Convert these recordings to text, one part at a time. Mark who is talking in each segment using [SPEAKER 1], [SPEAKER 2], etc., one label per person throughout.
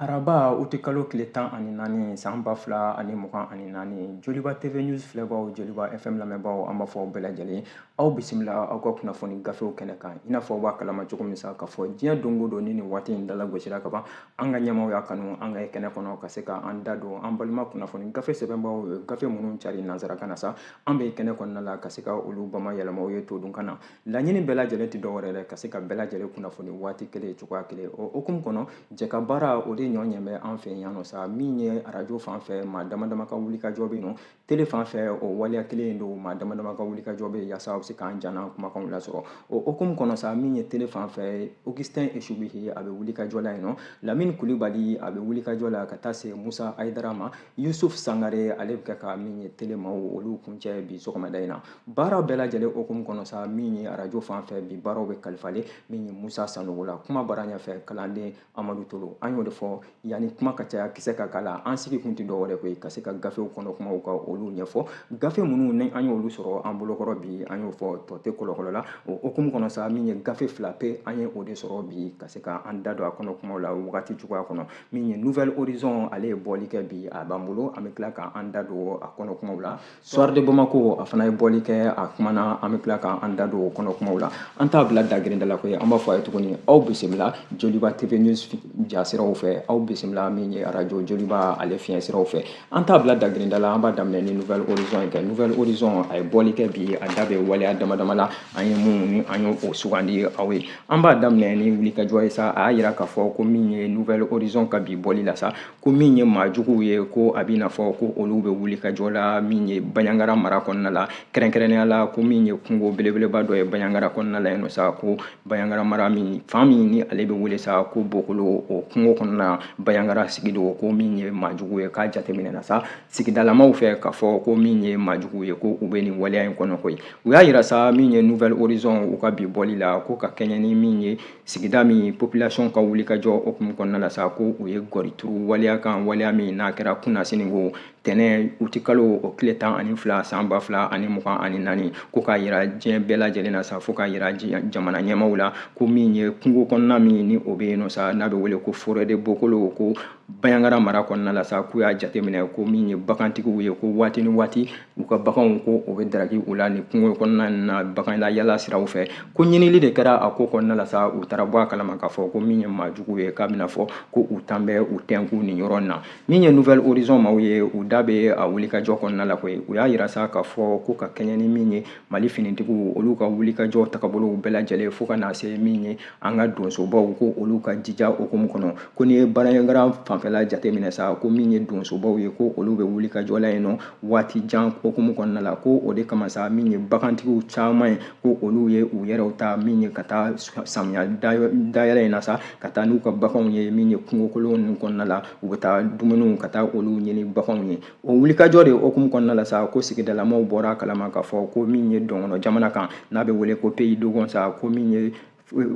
[SPEAKER 1] Araba utikalo tile 14 san 2024, Joliba TV News filɛbaw, Joliba FM lamɛnbaw, an b'a fɔ aw bɛɛ lajɛlen, aw bisimila aw ka kunnafoni gafew kɛnɛ kan. I n'a fɔ aw b'a kalama cogo min sa, k'a fɔ diɲɛ don o don ni nin waati in dala gosira ka ban, an ka ɲɛmaaw y'a kanu an ka kɛnɛ kɔnɔ ka se ka an da don an balima kunnafoni gafe sɛbɛnbaw, gafe minnu cari nansarakan na sa, an bɛ kɛnɛ kɔnɔna la ka se ka olu bama yɛlɛmaw ye todunkan na. Laɲini bɛɛ lajɛlen tɛ dɔwɛrɛ dɛ, ka se ka bɛɛ lajɛlen kunnafoni waati kelen, cogoya kelen. O hukumu kɔnɔ, jɛka baara o de ɲɔ ɲɛ bɛ an fɛ yan nɔ sa. Min ye arajo fan fɛ, maa dama dama ka wulikajɔ bɛ yen nɔ. Télé fan fɛ, o waleya kelen don, maa dama dama ka wulikajɔ bɛ yen yaasa aw bɛ se k'an janna kumakanw lasɔrɔ. O hukumu kɔnɔ sa, min ye télé fan fɛ, Augustin Esubihi a bɛ wulikajɔ la yen nɔ, Lamine Kulibali a bɛ wulikajɔ la, ka taa se Musa Ayidara ma, Yusuf Sangare ale bɛ kɛ ka min ye télé maaw olu kuncɛ bi sɔgɔmada in na. Baara bɛɛ lajɛlen hukumu kɔnɔ sa, min ye arajo fan fɛ, bi baaraw bɛ kalifalen min ye Musa Sanogo la. Kuma baara ɲɛfɛ, kalanden Amadu Tolo. An y'o de fɔ, yanni kuma ka caya, kisɛ ka k'a la, an sigi kun tɛ dɔwɛrɛ koyi, ka se ka gafew kɔnɔ kumaw ka olu ɲɛfɔ. Gafe minnu ni an y'olu sɔrɔ an bolokɔrɔ bi, an y'o fɔ tɔ tɛ kɔlɔkɔlɔ la. O hukumu kɔnɔ sa, min ye gafe fila pe, an ye o de sɔrɔ bi ka se ka an da don a kɔnɔ kumaw la wagati cogoya kɔnɔ. Min ye Nouvel Horizon, ale ye bɔli kɛ bi, a b'an bolo, an bɛ tila k'an da don a kɔnɔ kumaw la. Soir de Bamako, a fana ye bɔli kɛ, a kumana, an bɛ tila k'an da don o kɔnɔ kumaw la. An t'a bila dagirinda la koyi, an b'a fɔ a ye tuguni, aw bisimila Joliba TV News jasiraw fɛ, aw bisimila min ye arajo Joliba ale fiɲɛ siraw fɛ. An t'a bila dagirinda la, an b'a daminɛ ni Nouvel Horizon ye kɛ. Nouvel Horizon a ye bɔli kɛ bi, a da bɛ waleya dama dama la, an ye mun ni an y'o sugandi aw ye. An b'a daminɛ ni wulikajɔ ye sa. A y'a yira k'a fɔ ko min ye Nouvel Horizon ka bi bɔli la sa, ko min ye maa juguw ye, ko a b'i n'a fɔ ko olu bɛ wulikajɔ la min ye Bandiagara mara kɔnɔna la, kɛrɛnkɛrɛnnenya la ko min ye kungo belebeleba dɔ ye Bandiagara kɔnɔna la yen nɔ sa, ko Bandiagara mara min fan min ni ale bɛ wele sa ko Bokolo, o kungo kɔnɔna Bandiagara sigi don, ko min ye maa jugu ye, k'a jateminɛ na sa sigidalamaw fɛ k'a fɔ ko min ye maa jugu ye, ko u bɛ nin waleya in kɔnɔ koyi. U y'a yira sa, min ye Nouvel Horizon u ka bi bɔli la, ko ka kɛɲɛ ni min ye sigida min population ka wulikajɔ hukumu kɔnɔna la sa, ko u ye gɔrituru waleya kan, waleya min n'a kɛra kunasini ko tɛnɛ utikalo o tile 12 san 2024, ko k'a yira diɲɛ bɛɛ lajɛlen na sa, fo k'a yira jamana ɲɛmaaw la, ko min ye kungo kɔnɔna min ni o bɛ yen nɔ sa, n'a bɛ wele ko forêt de Bokolo, ko Bandiagara mara kɔnɔna la sa, k'u y'a jateminɛ ko min ye bagantigiw ye, ko waati ni waati u ka baganw ko o bɛ daraki u la nin kungo kɔnɔna na bagan la yala siraw fɛ. Ko ɲinili de kɛra a ko kɔnɔna la sa, u taara bɔ a kalama k'a fɔ ko min ye maa jugu ye, k'a bɛna fɔ ko u tan bɛ u tɛnku nin yɔrɔ in na. Min ye Nouvel Horizon maaw ye, u da bɛ a wulikajɔ kɔnɔna la koyi. U y'a yira sa k'a fɔ ko ka kɛɲɛ ni min ye Mali finitigiw olu ka wulikajɔ tagabolow bɛɛ lajɛlen, fo ka na se min ye an ka donsobaw, ko olu ka jija hukumu kɔnɔ, ko n'i ye Bandiagara fanfɛla jateminɛ sa, ko min ye donsobaw ye, ko olu bɛ wulikajɔ la yen nɔ waati jan hukumu kɔnɔna la, ko o de kama sa, min ye bagantigiw caman ye, ko olu ye u yɛrɛw ta min ye ka taa samiya dayɛlɛ in na sa, ka taa n'u ka baganw ye min ye kungokolon ninnu kɔnɔna la, u bɛ taa dumuniw ka taa olu ɲini baganw ye. O wulikajɔ de hukumu kɔnɔna la sa, ko sigidalamaw bɔra a kalama k'a fɔ ko min ye dɔngɔnɔ jamana kan n'a bɛ wele ko pays Dogon sa, ko min ye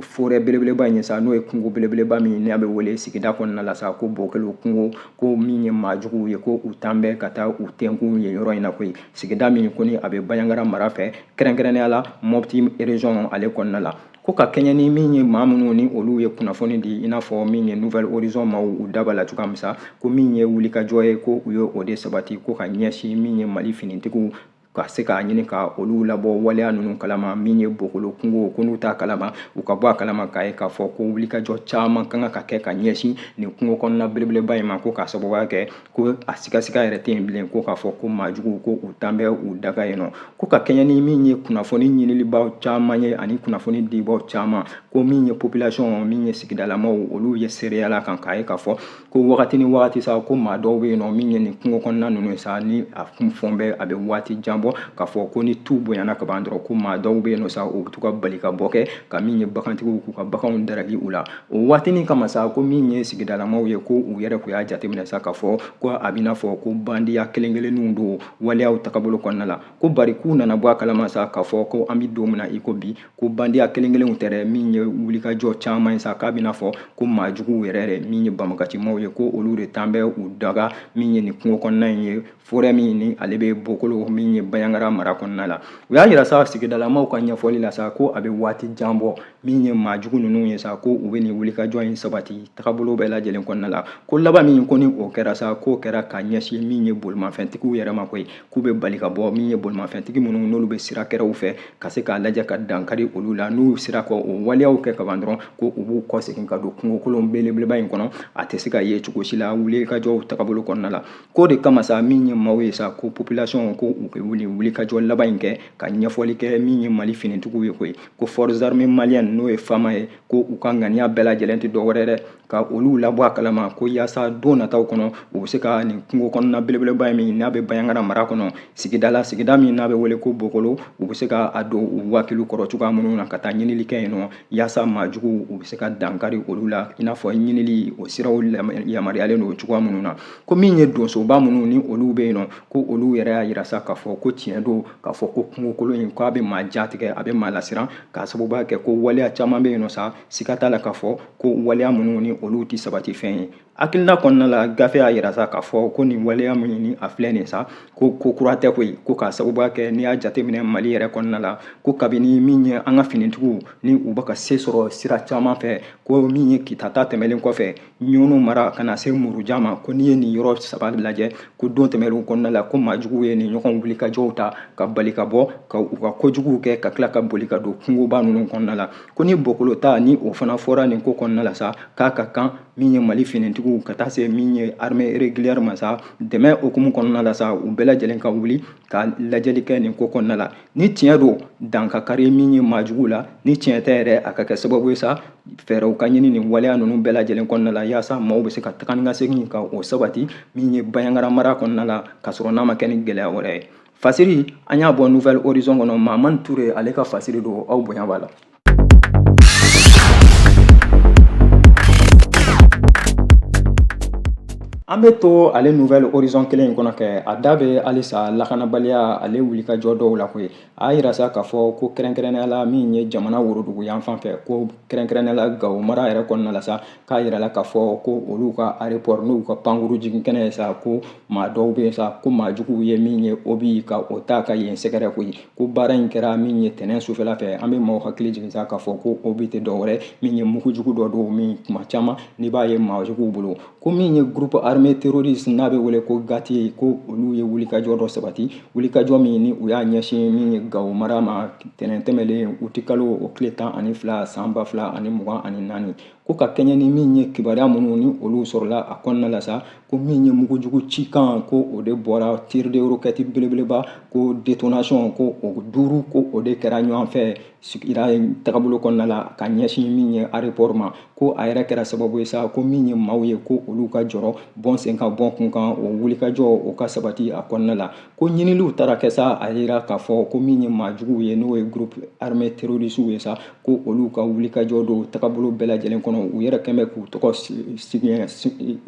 [SPEAKER 1] forêt belebeleba in ye sa, n'o ye kungo belebeleba min n'a bɛ wele sigida kɔnɔna la sa ko Bokolo kungo, ko min ye maa juguw ye, ko u tan bɛ ka taa u tɛnku yen yɔrɔ in na koyi, sigida min ko ni a bɛ Bandiagara mara fɛ, kɛrɛnkɛrɛnnenya la Mopti région ale kɔnɔna la, ko ka kɛɲɛ ni min ye maa minnu ni olu ye kunnafoni di, i n'a fɔ min ye Nouvel Horizon maaw u daba la cogoya min sa, ko min ye wulikajɔ ye, ko u ye o de sabati, ko ka ɲɛsin min ye Mali finitigiw ka se k'a ɲini ka olu labɔ waleya ninnu kalama, min ye Bokolo kungo, ko n'u t'a kalama, u ka bɔ a kalama k'a ye k'a fɔ ko wulikajɔ caman kan ka kɛ ka ɲɛsin nin kungo kɔnɔna belebeleba in ma, ko k'a sababuya kɛ ko a sigasiga yɛrɛ tɛ yen bilen, ko k'a fɔ ko maajuguw ko u tan bɛ u daga yen nɔ, ko ka kɛɲɛ ni min ye kunnafoni ɲinilibaw caman ye ani kunnafoni dibaw caman, ko min ye population, min ye sigidalamaw, olu ye seereya la kan k'a ye k'a fɔ ko wagati ni wagati sa, ko maa dɔw bɛ yen nɔ min ye nin kungo kɔnɔna ninnu ye sa, ni a kun fɔn bɛ a bɛ waati jan bɔ, k'a fɔ ko ni tu bonyana ka ban dɔrɔn, ko maa dɔw bɛ yen nɔ sa, u bɛ to ka bali ka bɔ kɛ ka min ye bagantigiw k'u ka baganw daraki u la. O waatinin kama sa, ko min ye sigidalamaw ye, ko u yɛrɛ k'u y'a jateminɛ sa k'a fɔ ko a b'i n'a fɔ ko bandiya kelen kelenninw don waleyaw tagabolo kɔnɔna la, ko bari k'u nana bɔ a kalama sa k'a fɔ ko an bɛ don min na i ko bi, ko bandiya kelen kelenw tɛ dɛ, min ye wulikajɔ caman ye sa, k'a b'i n'a fɔ ko maa juguw yɛrɛ dɛ, min ye banbagacimaw ye, ko olu de tan bɛ u daga min ye nin kungo kɔnɔna in ye, forêt min ni ale bɛ Bokolo, min ye Bandiagara mara kɔnɔna la. U y'a yira sa sigidalamaw ka ɲɛfɔli la sa ko a bɛ waati jan bɔ min ye maajugu ninnu ye sa ko u bɛ nin wulikajɔ in sabati tagabolo bɛɛ lajɛlen kɔnɔna la. Ko laban min ko ni o kɛra sa k'o kɛra ka ɲɛsin min ye bolimafɛntigiw yɛrɛ ma koyi, k'u bɛ bali ka bɔ min ye bolimafɛntigi minnu n'olu bɛ sira kɛrɛw fɛ ka se k'a lajɛ ka dankari olu la, n'u sera ka o waleyaw kɛ kaban dɔrɔn ko u b'u kɔsegin ka don kungokolon belebeleba in kɔnɔ, a tɛ se ka ye cogo si la wulikajɔw tagabolo kɔnɔna la. K'o de kama sa min ye maaw ye sa ko population ko u bɛ wuli wulikajɔ laban in kɛ ka ɲɛfɔli kɛ min ye Mali finitigiw ye koyi, ko forces armées maliennes n'o ye FAMa ye, ko u ka ŋaniya bɛɛ lajɛlen tɛ dɔwɛrɛ dɛ ka olu labɔ a kalama ko yaasa don nataw kɔnɔ u bɛ se ka nin kungo kɔnɔna belebeleba min n'a bɛ Bandiagara mara kɔnɔ sigida la, sigida min n'a bɛ wele ko Bokolo, u bɛ se ka a don u wakiliw kɔrɔ cogoya minnu na ka taa ɲinili kɛ yen nɔ yaasa maajuguw u bɛ se ka dankari olu la, i n'a fɔ ɲinili o siraw yamaruyalen don cogoya minnu na. Ko min ye donsoba minnu ni olu bɛ yen nɔ, ko olu yɛrɛ y'a yira sa k'a fɔ ko tiɲɛ don k'a fɔ ko kungokolon in k'a bɛ maa jatigɛ, a bɛ maa lasiran, k'a sababuya kɛ ko waleya caman bɛ yen nɔ sa, siga t'a la k'a fɔ ko waleya minnu ni olu tɛ sabati fɛn ye. Hakilina kɔnɔna la gafe y'a yira sa k'a fɔ ko nin waleya min ni a filɛ nin sa ko ko kura tɛ koyi, ko k'a sababuya kɛ n'i y'a jateminɛ Mali yɛrɛ kɔnɔna la ko kabini min ye an ka finitigiw ni u bɛ ka se sɔrɔ sira caman fɛ, ko min ye Kita ta tɛmɛnen kɔfɛ Ɲɔnɔ mara ka na se Murujan ma, ko n'i ye nin yɔrɔ saba lajɛ ko don tɛmɛnen kɔnɔna la ko maajuguw ye nin ɲɔgɔn wulikajɔw ta ka bali ka bɔ ka u ka kojuguw kɛ ka tila ka boli ka don kungoba ninnu kɔnɔna la. Ko ni Bokolo ta ni o fana fɔra nin ko kɔnɔna la sa k'a ka kan min ye Mali finitigiw ka taa se min ye armée régulière ma sa dɛmɛ hukumu kɔnɔna la sa u bɛɛ lajɛlen ka wuli ka lajɛli kɛ nin ko kɔnɔna la. Ni tiɲɛ don dan ka kari min ye maajugu la, ni tiɲɛ tɛ yɛrɛ a ka kɛ sababu ye sa fɛɛrɛw ka ɲini nin waleya ninnu bɛɛ lajɛlen kɔnɔna la yaasa maaw bɛ se ka taga ni ka segin ka o sabati min ye Bandiagara mara kɔnɔna la ka sɔrɔ n'a ma kɛ ni gɛlɛya wɛrɛ ye. Fasiri an y'a bɔ Nouvel Horizon kɔnɔ, Mahamani Ture ale ka fasiri don, aw bonya b'a la. An bɛ to ale Nouvel Horizon kelen in kɔnɔ kɛ a da bɛ halisa lakanabaliya ale wulikajɔ dɔw la koyi. A y'a yira sa k'a fɔ ko kɛrɛnkɛrɛnnenya la min ye jamana worodugu yan fan fɛ, ko kɛrɛnkɛrɛnnenya la Gawo mara yɛrɛ kɔnɔna la sa k'a yirala k'a fɔ ko olu ka aéroport n'u ka pankuru jigin kɛnɛ ye sa ko maa dɔw bɛ yen sa ko maajuguw ye min ye obus ka o ta ka yen sɛgɛrɛ koyi. Ko baara in kɛra min ye tɛnɛn sufɛla fɛ. An bɛ maaw hakili jigin sa k'a fɔ ko obus tɛ dɔwɛrɛ min ye mugujugu dɔ don min tuma caman n'i b'a ye maajuguw bolo. Ko min ye groupe armé terroriste n'a bɛ wele ko GAT, ko olu ye wulikajɔ dɔ sabati, wulikajɔ min ni u y'a ɲɛsin min ye Gawo mara ma tɛnɛn tɛmɛlen utikalo o tile 12 san 2024, ko ka kɛɲɛ ni min ye kibaruya minnu ni olu sɔrɔla a kɔnɔna la sa ko min ye mugujugu cikan ko o de bɔra tir de roquette belebeleba ko détonation ko o duuru ko o de kɛra ɲɔgɔn fɛ sigida tagabolo kɔnɔna la ka ɲɛsin min ye aéroport ma. Ko a yɛrɛ kɛra sababu ye sa ko min ye maaw ye ko olu ka jɔrɔ bɔn sen kan bɔn kun kan o wulikajɔ o ka sabati a kɔnɔna la. Ko ɲiniliw taara kɛ sa a yira k'a fɔ ko min ye maajuguw ye n'o ye groupe armé terroriste ye sa ko olu ka wulikajɔ don tagabolo bɛɛ lajɛlen kɔnɔ, u yɛrɛ kɛn bɛ k'u tɔgɔ sigi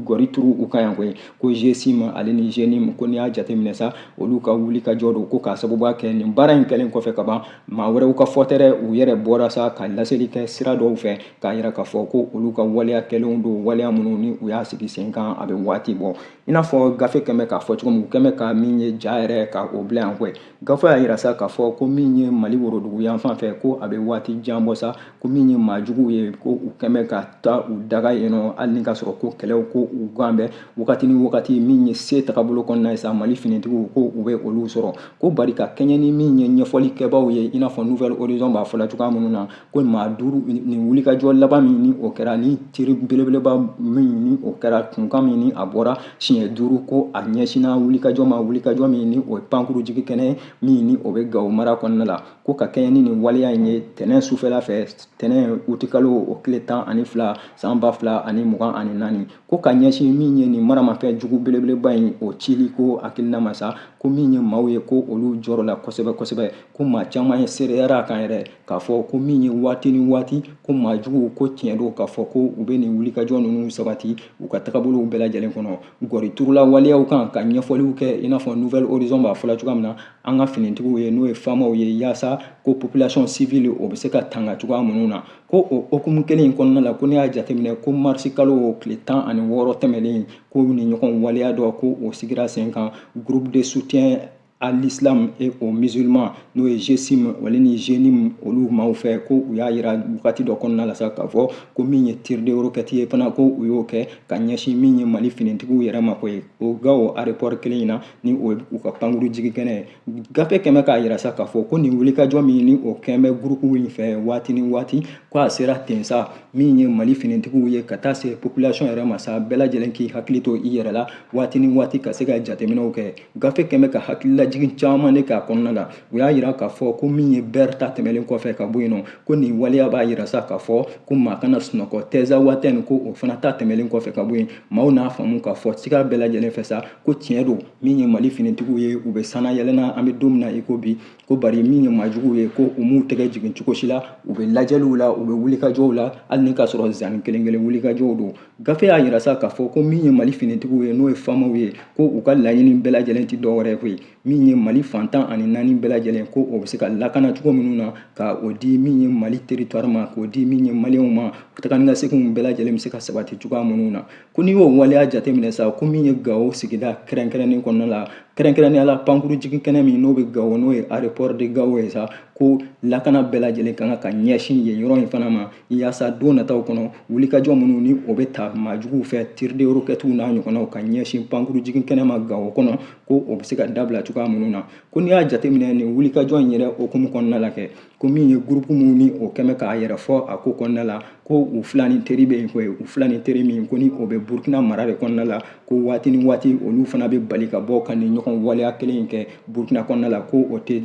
[SPEAKER 1] gɔri turu u kan yan koyi, ko GSIM ale ni JNIM, ko n'i y'a jateminɛ sa olu ka wulikajɔ don, ko k'a sababuya kɛ nin baara in kɛlen kɔfɛ ka ban maa wɛrɛw ka fɔ tɛ dɛ, u yɛrɛ bɔra sa ka laseli kɛ sira dɔw fɛ k'a yira k'a fɔ ko olu ka waleya kɛlenw don, waleya minnu ni u y'a sigi sen kan a bɛ waati bɔ. I n'a fɔ gafe kɛn bɛ k'a fɔ cogo min, u kɛn bɛ ka min ye ja yɛrɛ ka o bila yan koyi. Gafe y'a yira sa k'a fɔ ko min ye Mali worodugu yan fan fɛ ko a bɛ waati jan bɔ sa ko min ye maajuguw ye ko u kɛn bɛ ka taa u daga yen nɔ, hali ni ka sɔrɔ ko kɛlɛw ko u gan bɛ wagati ni wagati min ye se tagabolo kɔnɔna ye sa Mali finitigiw ko u bɛ olu sɔrɔ. Ko bari ka kɛɲɛ ni min ye ɲɛfɔli kɛbaaw ye i n'a fɔ Nouvel Horizon b'a fɔla cogoya minnu na ko maa duuru nin wulikajɔ laban min ni o kɛra ni tiri belebeleba min ni o kɛra kunkan min ni a bɔra siɲɛ duuru ko a ɲɛsinna wulikajɔ ma, wulikajɔ min ni o ye pankuru jigi kɛnɛ min ni o bɛ Gawo mara kɔnɔna la. Ko ka kɛɲɛ ni nin waleya in ye tɛnɛn sufɛla fɛ tɛnɛn utikalo o tile 12 san 2024, ko ka ɲɛsin min ye nin maramafɛn jugu belebeleba in o cili ko hakilina ma sa ko min ye maaw ye ko olu jɔrɔla kosɛbɛ kosɛbɛ, ko maa caman ye seereyara a kan yɛrɛ k'a fɔ ko min ye waati ni waati ko maajuguw ko tiɲɛ don k'a fɔ ko u bɛ nin wulikajɔ ninnu sabati u ka tagabolow bɛɛ lajɛlen kɔnɔ gɔri turula waleyaw kan ka ɲɛfɔliw kɛ i n'a fɔ Nouvel Horizon b'a fɔla cogoya min na an ka finitigiw ye n'o ye FAMaw ye yaasa ko population civile o bɛ se ka tanga cogoya minnu na. Ko o hukumu kelen in kɔnɔna la ko n'i y'a jateminɛ ko marisi kalo tile 16 tɛmɛnen ko ni ɲɔgɔn waleya dɔ ko o sigira sen kan groupe de soutien à l'islam et aux musulmans, n'o ye GSIM wali ni JNIM, olu maaw fɛ, ko u y'a yira wagati dɔ kɔnɔna la sa k'a fɔ ko min ye tir de roquette ye fana, ko u y'o kɛ ka ɲɛsin min ye Mali finitigiw yɛrɛ ma koyi, o Gawo aéroport kelen in na, ni o u ka pankuru jigi kɛnɛ ye. Gafe kɛmɛ k'a yira sa k'a fɔ ko nin wulikajɔ min ni o kɛn bɛ groupe in fɛ waati ni waati, ko a sera ten sa, min ye Mali finitigiw ye ka taa se population yɛrɛ ma sa, bɛɛ lajɛlen k'i hakili to i yɛrɛ la waati ni waati ka se ka jateminɛw kɛ. Gafe kɛmɛ ka hakililajigin caman de k'a kɔnɔna la. U y'a yira k'a fɔ ko min ye bɛɛ ta tɛmɛlen kɔfɛ ka bɔ yen nɔ, ko nin waleya b'a yira sa k'a fɔ ko maa kana sunɔgɔ. Tinzawaten, ko o fana ta tɛmɛlen kɔfɛ ka bɔ yen, maaw n'a faamu k'a fɔ sira bɛɛ lajɛlen fɛ sa, ko tiɲɛ don, min ye Mali finitigiw ye, u bɛ sanna yɛlɛnna an bɛ don min na i ko bi, ko bari min ye maajuguw ye, ko u m'u tɛgɛ jigin cogo si la, u bɛ lajɛliw la, u bɛ wulikajɔw la, hali ni k'a sɔrɔ zanni kelen kelen wulikajɔw don. Gafe y'a yira sa k'a fɔ ko min ye Mali finitigiw ye, n'o ye FAMaw ye, ko u ka laɲini bɛɛ lajɛlen tɛ dɔwɛrɛ ye koyi, min ye Mali fan 14 bɛɛ lajɛlen, ko o bɛ se ka lakana cogo minnu na, ka o di min ye Mali territoire ma, k'o di min ye Maliyɛnw ma, taga ni ka seginw bɛɛ lajɛlen bɛ se ka sabati cogoya minnu na. Ko n'i y'o waleya jateminɛ sa, ko min ye Gawo sigida kɛrɛnkɛrɛnnen kɔnɔna la, kɛrɛnkɛrɛnnenya la pankuru jigin kɛnɛ min n'o bɛ Gawo, n'o ye aéroport de Gawo ye sa, ko lakana bɛɛ lajɛlen ka kan ka ɲɛsin yen yɔrɔ in fana ma, yaasa don nataw kɔnɔ, wulikajɔ minnu ni o bɛ ta maajuguw fɛ, tir de roquette n'a ɲɔgɔnnaw, ka ɲɛsin pankuru jigin kɛnɛ ma Gawo kɔnɔ, ko o bɛ se ka dabila cogoya minnu na. Ko n'i y'a jateminɛ nin wulikajɔ in yɛrɛ hukumu kɔnɔna la kɛ, ko min ye groupe minnu ni o kɛmɛ k'a yɛrɛ fɔ a ko kɔnɔna la, ko u fila ni teri bɛ yen koyi, u fila ni teri min ko ni o bɛ Burukina mara de kɔnɔna la, ko waati ni waati olu fana bɛ bali ka bɔ ka nin ɲɔgɔn waleya kelen in kɛ Burukina kɔnɔna la, ko o tɛ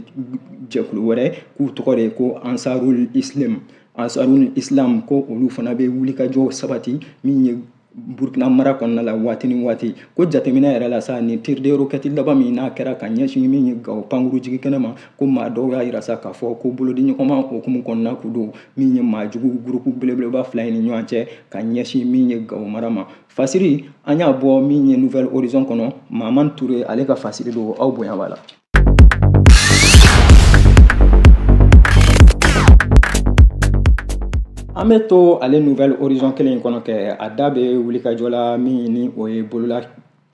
[SPEAKER 1] jɛkulu wɛrɛ, k'u tɔgɔ de ye ko Ansarul Islam, Ansarul Islam, ko olu fana bɛ wulikajɔ sabati min ye Burukina mara kɔnɔna la waati ni waati. Ko jateminɛ yɛrɛ la sa, nin tir de roquette laban min n'a kɛra ka ɲɛsin min ye Gawo pankuru jigin kɛnɛ ma, ko maa dɔw y'a yira sa k'a fɔ ko bolodiɲɔgɔnma hukumu kɔnɔna kun don, min ye maajugu groupe belebeleba fila in ni ɲɔgɔn cɛ ka ɲɛsin min ye Gawo mara ma. Fasiri an y'a bɔ min ye Nouvel Horizon kɔnɔ, Mahamani Ture ale ka fasiri don, aw bonya b'a la. An bɛ to ale Nouvel Horizon kelen in kɔnɔ kɛ, a da bɛ wulikajɔ la min ni o ye bolola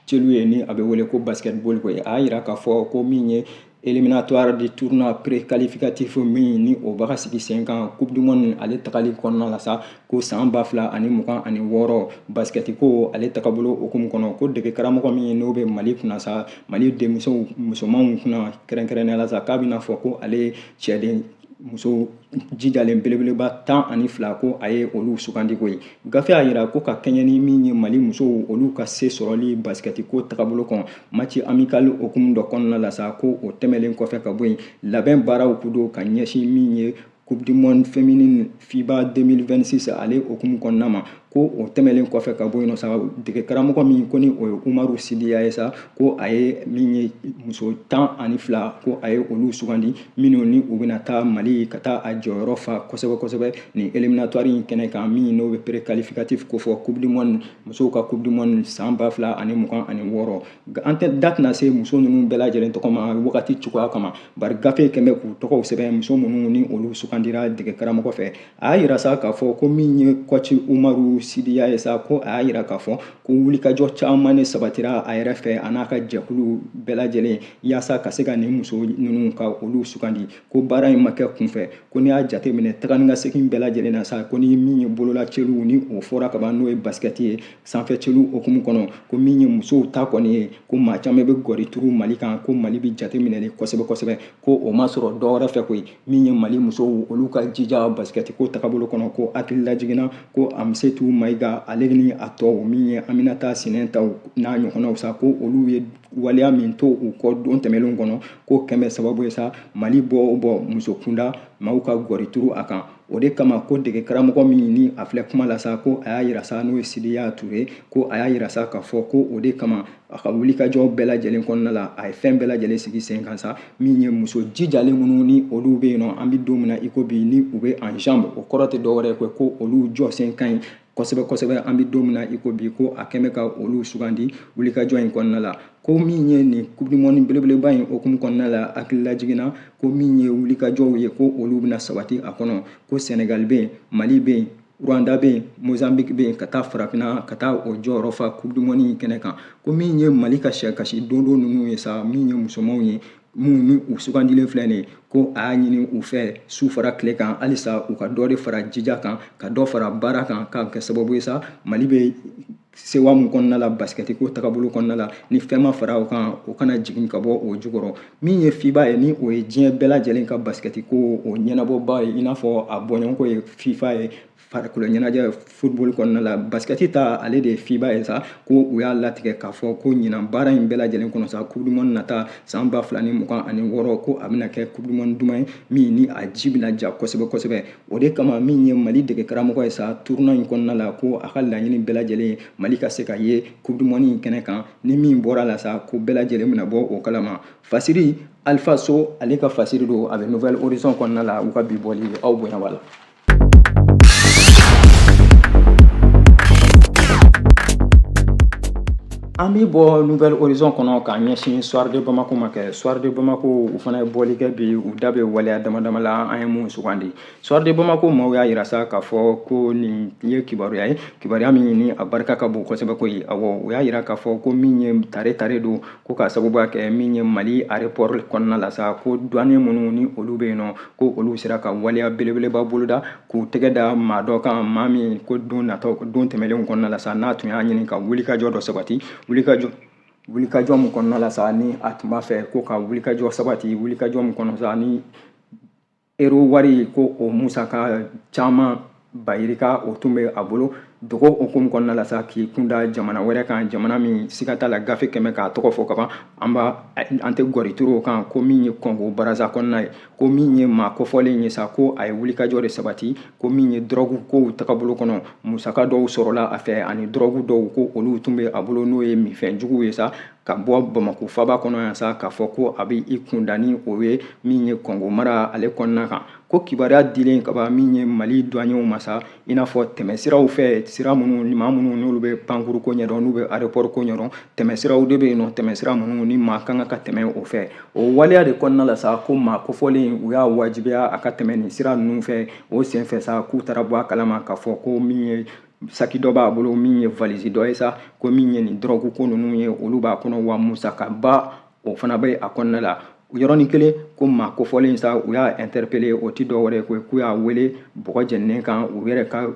[SPEAKER 1] celu ye, ni a bɛ wele ko basketball koyi. A y'a yira k'a fɔ ko min ye éliminatoire du tournoi préqualificatif min ni o b'a ka sigi sen kan Coupe du monde ale tagali kɔnɔna la sa, ko san 2026 basket ko ale tagabolo hukumu kɔnɔ, ko dege karamɔgɔ min n'o bɛ Mali kunna sa, Mali denmisɛnw musomanw kunna kɛrɛnkɛrɛnnenya la sa, k'a bɛna fɔ ko ale cɛden muso jijalen belebeleba 12, ko a ye olu sugandi koyi. Gafe y'a yira ko ka kɛɲɛ ni min ye Mali musow olu ka se sɔrɔli basket ko tagabolo kɔnɔ, match amical hukumu dɔ kɔnɔna la sa, ko o tɛmɛlen kɔfɛ ka bɔ yen, labɛn baaraw kun don ka ɲɛsin min ye Coupe du monde féminine FIBA 2026 ale hukumu kɔnɔna ma. Ko o tɛmɛlen kɔfɛ ka bɔ yen nɔ sa, dege karamɔgɔ min ko ni o ye Umaru Sidiya ye sa, ko a ye min ye muso 12, ko a ye olu sugandi minnu ni u bɛna taa Mali ka taa a jɔyɔrɔ fa kosɛbɛ kosɛbɛ nin éliminatoire in kɛnɛ kan, min n'o bɛ préqualificatif ko fɔ Coupe du monde, musow ka Coupe du monde san 2026. An tɛ da tɛna se muso ninnu bɛɛ lajɛlen tɔgɔ ma wagati cogoya kama, bari gafe kɛn bɛ k'u tɔgɔw sɛbɛn, muso minnu ni olu sugandira dege karamɔgɔ fɛ. A y'a yira sa k'a fɔ ko min ye coach Umaru Sidiya ye sa, ko a y'a yira k'a fɔ ko wulikajɔ caman de sabatira a yɛrɛ fɛ, a n'a ka jɛkulu bɛɛ lajɛlen, yaasa ka se ka nin muso ninnu ka olu sugandi, ko baara in ma kɛ kunfɛ. Ko n'i y'a jateminɛ taga ni ka segin bɛɛ lajɛlen na sa, ko ni min ye bololaceliw ni o fɔra kaban, n'o ye basket ye sanfɛ celu hukumu kɔnɔ, ko min ye musow ta kɔni ye, ko maa caman bɛ gɔri turu Mali kan, ko Mali bɛ jateminɛ kosɛbɛ kosɛbɛ, ko o ma sɔrɔ dɔwɛrɛ fɛ koyi, min ye Mali musow olu ka jija basket ko tagabolo kɔnɔ. Ko hakili lajiginna ko Amisetu Mayiga ale ni a tɔw, min ye Aminata Sinɛntaw n'a ɲɔgɔnnaw sa, ko olu ye waleya min to u kɔ don tɛmɛnlenw kɔnɔ, ko kɛmɛ sababu ye sa Mali bɔ o bɔ muso kunda maaw ka gɔri turu a kan. O de kama ko dege karamɔgɔ min ni a filɛ kuma la sa, ko a y'a yira sa, n'o ye Sidiya Ture, ko a y'a yira sa k'a fɔ ko o de kama a ka wulikajɔ bɛɛ lajɛlen kɔnɔna la, a ye fɛn bɛɛ lajɛlen sigi sen kan sa, min ye muso jijalen minnu ni olu bɛ yen nɔ, an bɛ don min na i ko bi, ni u bɛ en jambe, o kɔrɔ tɛ dɔwɛrɛ ye ko olu jɔ sen ka ɲi kosɛbɛ kosɛbɛ, an bɛ don min na i ko bi, ko a kɛn bɛ ka olu sugandi wulikajɔ in kɔnɔna la. Ko min ye nin Coupe du monde belebeleba in hukumu kɔnɔna la, hakili lajiginna ko min ye wulikajɔw ye, ko olu bɛna sabati a kɔnɔ, ko Senegal bɛ yen, Mali bɛ yen, Rwanda bɛ yen, Mozambique bɛ yen, ka taa farafinna ka taa o jɔyɔrɔ fa Coupe du monde in kɛnɛ kan. Ko min ye Mali ka sɛkasi don ninnu ye sa, min ye musomanw ye, Minnu ni u sugandilen filɛ nin ye, ko a y'a ɲini u fɛ su fara tile kan, halisa u ka dɔ de fara jija kan, ka dɔ fara baara kan, k'a kɛ sababu ye sa Mali bɛ sewa mun kɔnɔna la basikɛti ko tagabolo kɔnɔna la, ni fɛn ma fara o kan, o kana jigin ka bɔ o jukɔrɔ. Min ye FIBA ye, ni o ye diɲɛ bɛɛ lajɛlen ka basikɛti ko o ɲɛnabɔba ye, i n'a fɔ a bɔɲɔgɔnko ye FIFA ye farikolo ɲɛnajɛ football kɔnɔna la, basikɛti ta ale de ye FIBA ye sa, ko u y'a latigɛ k'a fɔ ko ɲinan baara in bɛɛ lajɛlen kɔnɔ sa, coupe du monde nata san 2026, ko a bɛna kɛ coupe du monde duman ye min ni a ji bɛna ja kosɛbɛ kosɛbɛ. O de kama min ye Mali dege karamɔgɔ ye sa tournoi in kɔnɔna la, ko a ka laɲini bɛɛ lajɛlen ye Mali ka se ka ye coupe du monde in kɛnɛ kan, ni min bɔra la sa, ko bɛɛ lajɛlen bɛna bɔ o kalama. Fasiri Alpha So, ale ka fasiri don, a bɛ Nouvel Horizon kɔnɔna la, u ka bi bɔli, aw bonya b'a la. An bɛ bɔ Nouvel Horizon kɔnɔ k'a ɲɛsin Soir de Bamako ma kɛ. Soir de Bamako, u fana ye bɔli kɛ bi, u da bɛ waleya dama dama la, an ye mun sugandi. Soir de Bamako maaw y'a yira sa k'a fɔ ko nin ye kibaruya ye, kibaruya min ni a barika ka bon kosɛbɛ koyi. Awɔ, u y'a yira k'a fɔ ko min ye tare tare don, ko k'a sababuya kɛ min ye Mali aéroport kɔnɔna la sa, ko douanier minnu ni olu bɛ yen nɔ, ko olu sera ka waleya belebeleba boloda k'u tɛgɛ da maa dɔ kan, maa min ko don nataw, don tɛmɛnlenw kɔnɔna la sa, n'a tun y'a ɲini ka wulikajɔ dɔ sabati, wulikajɔ mun kɔnɔna la sa, ni a tun b'a fɛ ko ka wulikajɔ sabati, wulikajɔ mun kɔnɔ sa, ni euro wari ko o musaka caman bayirika o tun bɛ a bolo dogo hukumu kɔnɔna la sa, k'i kunda jamana wɛrɛ kan, jamana min siga t'a la gafe kɛmɛ k'a tɔgɔ fɔ kaban, an tɛ gɔri turu o kan, ko min ye Kɔngo Baraza kɔnɔna ye, ko min ye maa kofɔlen ye sa, ko a ye wulikajɔ de sabati, ko min ye dɔrɔgu kow tagabolo kɔnɔ, musaka dɔw sɔrɔla a fɛ ani dɔrɔgu dɔw ko olu tun bɛ a bolo, n'o ye minfɛn juguw ye sa, ka bɔ Bamako faba kɔnɔ yan sa, k'a fɔ ko a bɛ i kunda ni o ye min ye Kɔngo mara ale kɔnɔna kan. Ko kibaruya dilen kaban min ye Mali douaniers ma sa, i n'a fɔ tɛmɛsiraw fɛ, sira minnu maa minnu n'olu bɛ pankuru ko ɲɛdɔn, n'u bɛ aéroport ko ɲɛdɔn, tɛmɛsiraw de bɛ yen nɔ, tɛmɛsira minnu ni maa kan ka tɛmɛ o fɛ. O waleya de kɔnɔna la sa, ko maa kofɔlen u y'a wajibiya a ka tɛmɛ nin sira ninnu fɛ. O senfɛ sa, k'u taara bɔ a kalama k'a fɔ ko min ye saki dɔ b'a bolo, min ye valise dɔ ye sa, ko min ye nin dɔrɔgu ko ninnu ye, olu b'a kɔnɔ, wa musakaba o fana bɛ a kɔnɔna la. Yɔrɔnin kelen ko maa kofɔlen sa, u y'a interpellé, o ti dɔwɛrɛ ye koyi, k'u y'a wele bɔgɔ jeninen kan u yɛrɛ ka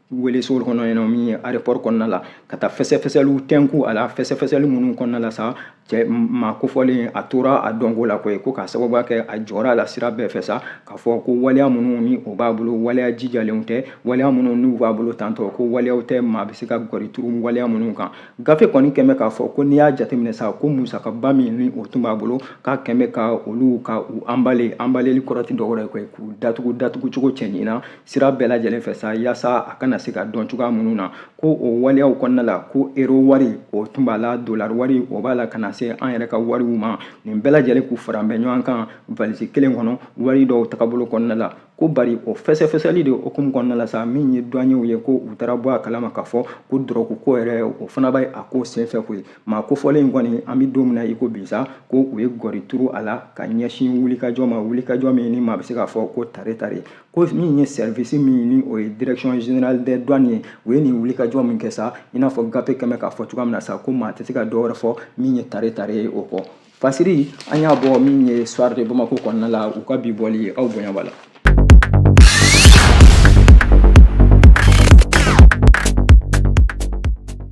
[SPEAKER 1] weleso kɔnɔ yen nɔ, min ye aéroport kɔnɔna la, ka taa fɛsɛfɛsɛliw tɛnku a la. Fɛsɛfɛsɛli minnu kɔnɔna la sa, cɛ maa kofɔlen a tora a dɔnko la koyi, ko k'a sababuya kɛ a jɔra a la sira bɛɛ fɛ sa, k'a fɔ ko waleya minnu ni o b'a bolo, waleya jijalenw tɛ, waleya minnu n'u b'a bolo tantɔ, ko waleyaw tɛ maa bɛ se ka gɔri turu waleya minnu kan. Gafe kɔni kɛn bɛ k'a fɔ ko n'i y'a jateminɛ sa, ko musakaba min ni o tun b'a bolo, k'a kɛn bɛ ka olu ka u anbaleli kɔrɔ ti dɔwɛrɛ ye koyi, k'u datugu datugu cogo cɛɲi na sira bɛɛ lajɛlen fɛ sa, yaasa a kana se ka dɔn cogoya minnu na. Ko o waleyaw kɔnɔna la, ko euro wari o tun b'a la, dollar wari o b'a la, ka na se an yɛrɛ ka wariw ma, nin bɛɛ lajɛlen k'u fara bɛ ɲɔgɔn kan valise kelen kɔnɔ, wari dɔw tagabolo kɔnɔna la. Ko bari o fɛsɛfɛsɛli de hukumu kɔnɔna la sa, min ye douaniers ye, ko u taara bɔ a kalama k'a fɔ ko dɔrɔgu ko yɛrɛ o fana bɛ a ko senfɛ koyi. Maa kofɔlen in kɔni, an bɛ don min na i ko bi sa, ko u ye gɔri turu a la ka ɲɛsin wulikajɔ ma, wulikajɔ min ni maa bɛ se k'a fɔ ko tare tare. Ko min ye service min ni o ye direction générale des douanes ye, u ye nin wulikajɔ min kɛ sa, i n'a fɔ gafe kɛmɛ k'a fɔ cogoya min na sa, ko maa tɛ se ka dɔ wɛrɛ fɔ min ye tare tare ye o kɔ. Fasiri an y'a bɔ min ye Soir de Bamako kɔnɔna la, u ka bi bɔli, aw bonya b'a la.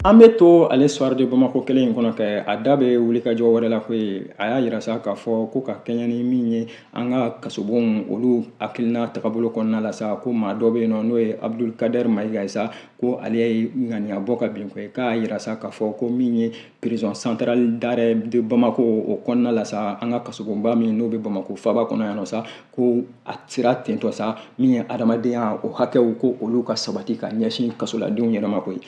[SPEAKER 1] An bɛ to ale Soir de Bamako kelen in kɔnɔ kɛ, a da bɛ wulikajɔ wɛrɛ la koyi. A y'a yira sa k'a fɔ ko ka kɛɲɛ ni min ye an ka kasobonw olu hakilina tagabolo kɔnɔna la sa, ko maa dɔ bɛ yen nɔ n'o ye Abdul Kader Mayiga ye sa, ko ale ye ŋaniya bɔ ka bin koyi, k'a yira sa k'a fɔ ko min ye prison centrale d'arrêt de Bamako o kɔnɔna la sa, an ka kasobonba min n'o bɛ Bamako faaba kɔnɔ yan nɔ sa, ko a sera tentɔ sa, min ye adamadenya o hakɛw ko olu ka sabati ka ɲɛsin kasoladenw yɛrɛ ma koyi.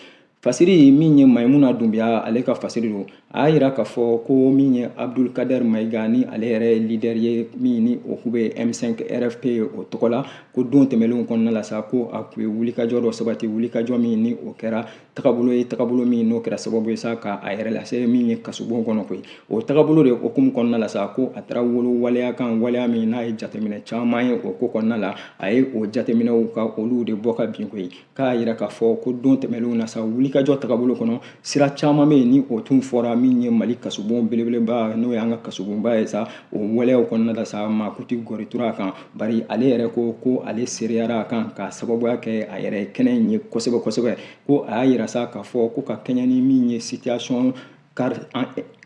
[SPEAKER 1] Fasiri min ye Mayimuna Dunbiya ale ka fasiri don, a y'a yira k'a fɔ ko min ye Abdul Kader Mayiga ni ale yɛrɛ ye leader ye min ni o kun bɛ M5 RFP o tɔgɔ la, ko don tɛmɛnlenw kɔnɔna la sa, ko a kun ye wulikajɔ dɔ sabati, wulikajɔ min ni o kɛra tagabolo ye, tagabolo min n'o kɛra sababu ye sa ka a yɛrɛ lase min ye kasobon kɔnɔ koyi. O tagabolo de hukumu kɔnɔna la sa, ko a taara wolo waleya kan, waleya min n'a ye jateminɛ caman ye o ko kɔnɔna la, a ye o jateminɛw ka olu de bɔ ka bin koyi, k'a yira k'a fɔ ko don tɛmɛnlenw na sa, wulikajɔ wulikajɔ tagabolo kɔnɔ, sira caman bɛ yen ni o tun fɔra min ye Mali kasobon belebeleba, n'o ye an ka kasobonba ye sa, o waleyaw kɔnɔna la sa, maa ku tɛ gɔri turu a kan, bari ale yɛrɛ ko ale seereyara a kan ka sababuya kɛ a yɛrɛ kɛnɛ in ye kosɛbɛ kosɛbɛ. Ko a y'a yira sa k'a fɔ ko ka kɛɲɛ ni min ye situation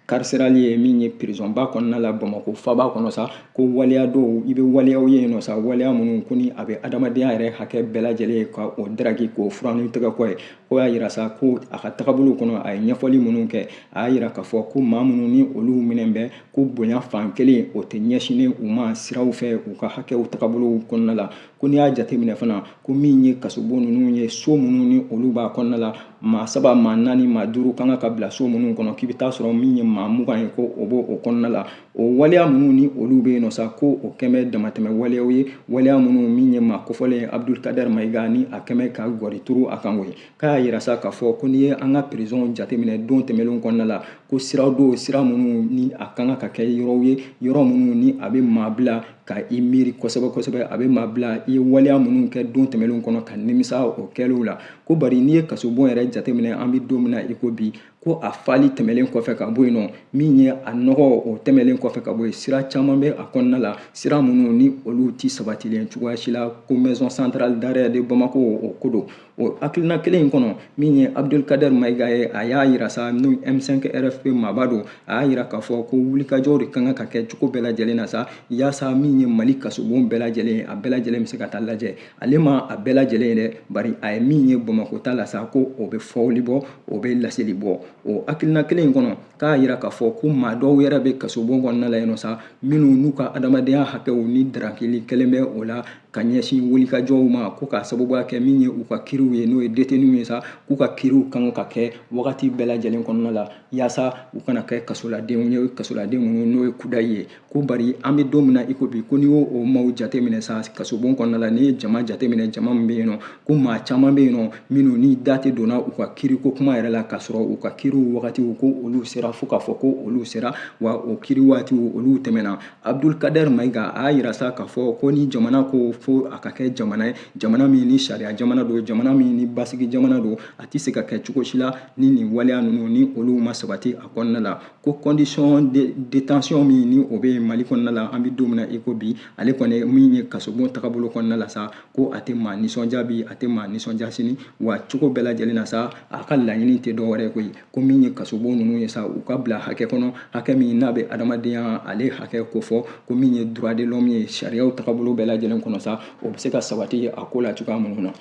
[SPEAKER 1] carcérale ye, min ye prisonba kɔnɔna la Bamakɔ faba kɔnɔ sa, ko waleya dɔw i bɛ waleyaw ye yen nɔ sa, waleya minnu ko ni a bɛ adamadenya yɛrɛ hakɛ bɛɛ lajɛlen ka o daraki k'o fura ni tɛgɛ kɔ ye. Ko y'a yira sa ko a ka tagabolo kɔnɔ, a ye ɲɛfɔli minnu kɛ, a y'a yira k'a fɔ ko maa minnu ni olu minɛ bɛ, ko bonya fan kelen o tɛ ɲɛsinnen u ma siraw fɛ u ka hakɛw tagabolow kɔnɔna la. Ko n'i y'a jateminɛ fana, ko min ye kasobon ninnu ye, so minnu ni olu b'a kɔnɔna la, maa 3, maa 4, maa 5 kan ka bila so minnu kɔnɔ, k'i bɛ taa sɔrɔ min ye maa 20 ye, ko o b'o o kɔnɔna la. O waleya minnu ni olu bɛ yen nɔ sa, ko o kɛmɛ damatɛmɛ waleyaw ye, waleya minnu min ye maa kofɔlen ye Abdul Kader Mayiga ni a kɛmɛ ka gɔri turu a kan koyi. K'a y'a yira sa k'a fɔ ko n'i ye an ka prisonw jateminɛ don tɛmɛnlenw kɔnɔna la, ko sira dɔw, sira minnu ni a kan ka kɛ yɔrɔw ye, yɔrɔ minnu ni a bɛ maa bila ka i miiri kosɛbɛ kosɛbɛ, a bɛ maa bila i ye waleya minnu kɛ don tɛmɛnlenw kɔnɔ ka nimisa o kɛlenw la. Ko bari n'i ye kasobon yɛrɛ jateminɛ, an bɛ don min na i ko bi, ko a fali tɛmɛlen kɔfɛ ka bɔ yen nɔ, min ye a nɔgɔ o tɛmɛlen kɔfɛ ka bɔ yen, sira caman bɛ a kɔnɔna la, sira minnu ni olu ti sabatilen cogoya si la, ko maison centrale d'arrêt de Bamako o ko don. O hakilina kelen in kɔnɔ, min ye Abdul Kader Mayiga ye, a y'a yira sa, n'o M5 RFP maaba don, a y'a yira k'a fɔ ko wulikajɔw de kan ka kɛ cogo bɛɛ lajɛlen na sa, yaasa min ye Mali kasobon bɛɛ lajɛlen, a bɛɛ lajɛlen bɛ se ka taa lajɛ. Ale ma a bɛɛ lajɛlen ye dɛ, bari a ye min ye Bamakɔ ta la sa, ko o bɛ fɔli bɔ, o bɛ laseli bɔ. O hakilina kelen in kɔnɔ, k'a yira k'a fɔ ko maa dɔw yɛrɛ bɛ kasobon kɔnɔna la yen nɔ sa, minnu n'u ka adamadenya hakɛw ni darakili kɛlen bɛ o la ka ɲɛsin wulikajɔw ma, ko k'a sababuya kɛ min ye u ka kiriw ye, n'o ye détenuw ye sa, k'u ka kiriw kan ka kɛ wagati bɛɛ lajɛlen kɔnɔna la, yaasa u kana kɛ kasoladenw ye, kasoladen minnu n'o ye kudayi ye. Ko bari an bɛ don min na i ko bi, ko n'i y'o o maaw jateminɛ sa kasobon kɔnɔna la, n'i ye jama jateminɛ, jama min bɛ yen nɔ, ko maa caman bɛ yen nɔ minnu ni da tɛ donna u ka kiriko kuma yɛrɛ la, k'a sɔrɔ u ka kiriw wagatiw ko olu sera, fo k'a fɔ ko olu sera, wa o kiri waatiw olu tɛmɛna. Abdul Kader Mayiga a y'a yira sa k'a fɔ ko ni jamana ko fo a ka kɛ jamana ye, jamana min ni sariya jamana don, jamana min ni basigi jamana don, a tɛ se ka kɛ cogo si la ni nin waleya ninnu ni olu ma sabati a kɔnɔna la. Ko condition de détention min ni o bɛ Mali kɔnɔna la, an bɛ don min na i ko bi, ale kɔni min ye kasobon tagabolo kɔnɔna la sa, ko a tɛ maa nisɔndiya bi, a tɛ maa nisɔndiya sini, wa cogo bɛɛ lajɛlen na sa, a ka laɲini tɛ dɔwɛrɛ ye koyi, ko min ye kasobon ninnu ye sa, u ka bila hakɛ kɔnɔ, hakɛ min n'a bɛ adamadenya ale hakɛ kofɔ, ko min ye droit de l'homme ye sariyaw tagabolo bɛɛ lajɛlen kɔnɔ sa, o bɛ se ka sabati a ko la cogoya minnu na.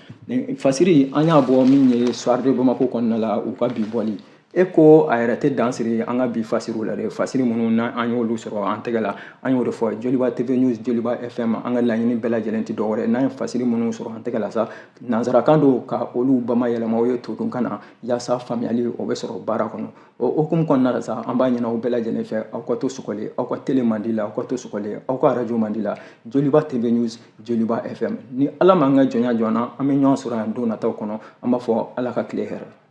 [SPEAKER 1] Fasiri an y'a bɔ min ye Soir de Bamako kɔnɔna la, u ka bi bɔli e ko a yɛrɛ tɛ dan siri an ka bi fasiriw la dɛ, fasiri minnu na an y'olu sɔrɔ an tɛgɛ la, an y'o de fɔ Joliba TV News, Joliba FM. An ka laɲini bɛɛ lajɛlen tɛ dɔwɛrɛ n'an ye fasiri minnu sɔrɔ an tɛgɛ la sa, nanzarakan don, ka olu bamayɛlɛma o ye todunkan na, yaasa faamuyali o bɛ sɔrɔ baara kɔnɔ. O hukumu kɔnɔna la sa, an b'a ɲini aw bɛɛ lajɛlen fɛ, aw ka to sɔgɔlen aw ka télé mandi la, aw ka to sɔgɔlen aw ka arajo mandi la, Joliba TV News, Joliba FM. Ni Ala m'an ka jɔnya jɔ an na, an bɛ ɲɔgɔn sɔrɔ yan don nataw kɔnɔ. An b'a fɔ Ala ka tile hɛrɛ.